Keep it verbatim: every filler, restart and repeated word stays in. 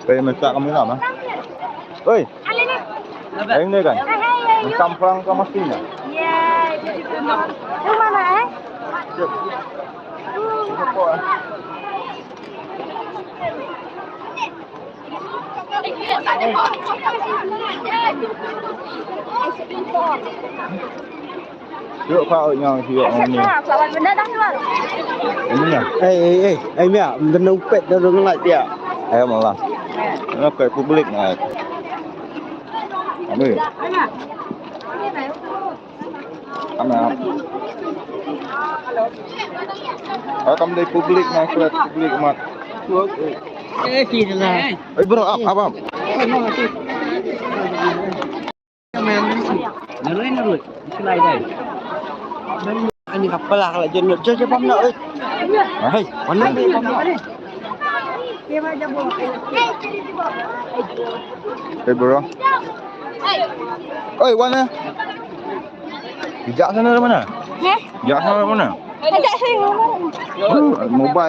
Kayo mynta kami na, ma? Oi. Ayun na kan? Ang kamprang ka masina. Yung mana eh? Yok ka oi nyang yok ni. Ini ya. Eh eh eh eh mia, mendena upet dah dong ngai dia. Ayo malah. Ini kayak publik ngai. Aduh. Ama. Ayo kam dei publik ngai, publik mat. Eh, sini lah. Eh bro, ap, ap, ap. Narui, narui. Sini dai. Ani kapala kala jen jen jen pam na. Hai, mana ni pam na? Hey bro. Oi, mana? Dijak sana dari mana? Hah? Dijak sana dari mana? Ajak saya ngomong. Mobile.